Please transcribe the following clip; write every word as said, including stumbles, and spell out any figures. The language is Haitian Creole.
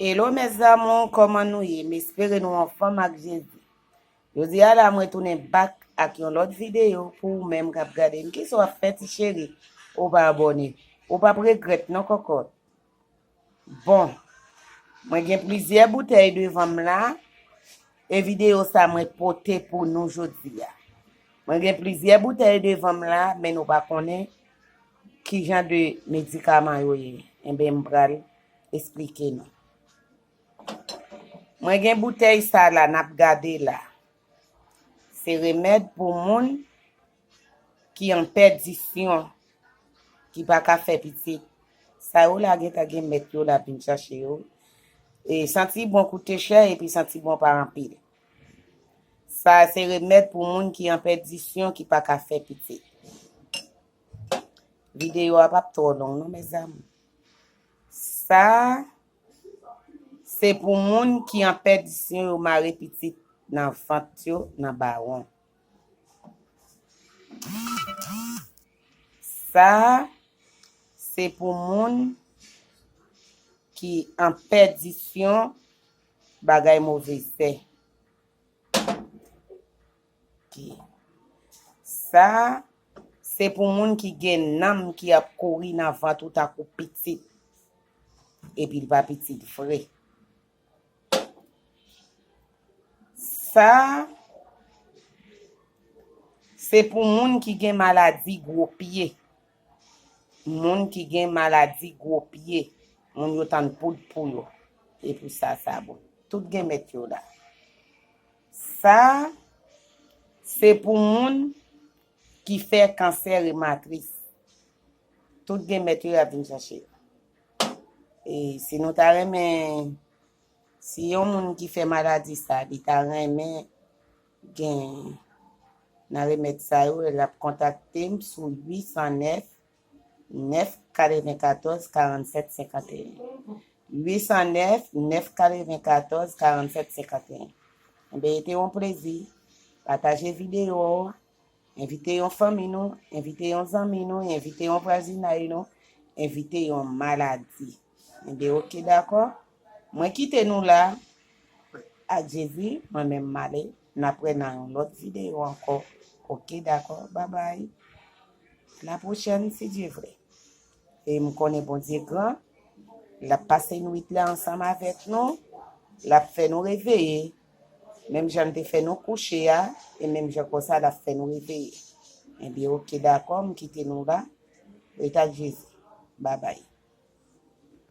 Hello mes amours, kòman nou ye? M espere nou anfòm ak Jezi. Jodi a la, mwen tounen back ak yon lòt videyo pou ou menm k ap gade m. Kisa w ap fè, ti cheri? Ou pa abòne. Ou p ap regrèt non, kòkòt. Bon, mwen gen plizyè boutèy devan m la, e videyo sa mwen pote pou nou jodi a. Mwen gen plizyè boutèy devan m la, men nou pa konnen ki jan de medikaman yo ye. Enben, m pral esplike nou. Mwen gen boutèy sa la n ap gade la. Se remèd pou moun ki an pèdisyon, ki pa ka fè pitit. Sa yo la gentan gen mèt yo la vin chache yo. E santi bon koute chè epi santi bon pa anpil. Sa se remèd pou moun ki an pèdisyon, ki pa ka fè pitit. Videyo a p ap twò long non, mes amours. Sa se pou moun ki an pèdisyon, yo mare pitit nan vant yo nan bawon. Sa se pou moun ki an pèdisyon, bagay move zè. Ki sa se pou moun ki gen nanm ki ap kouri nan vant ou tankou pitit, epi l pa pitit vre. Sa se pou moun ki gen maladi gwo pye. Moun ki gen maladi gwo pye, moun yo tann poud pou yo. E pou sa, sa bon. Tout gen mèt yo la. Sa se pou moun ki fè kansè rematris. Tout gen mèt yo, y ap vin chache yo. E si nou ta renmen, si yon moun ki fè maladi sa, li ta renmen gen nan remèd sa yo, l ap kontakte m sou uit san nèf, nèf katrevenkatòz, karannsèt, senkanteyen. Uit san nèf, nèf katrevenkatòz, karannsèt, senkanteyen. Enben, e te yon plezi. Pataje videyo a. Envite yon fanmi nou, envite yon zanmi nou, envite yon vwazinay nou, envite yon maladi. Enben, oke, dakò. Mwen kite nou la ak Jezi, mwen menm m ale. N ap wè nan yon lòt videyo ankò. Oke, dakò. Babay. La pwochèn, si Dye vle. E m konnen Bondye gran. L ap pase nwit la ansanm avèk nou. L ap fè nou reveye. Menm jan l te fè nou kouche a, e menm jan konsa l ap fè nou reveye. Enben, oke, dakò, m kite nou la. Ret ak Jezi. Babay.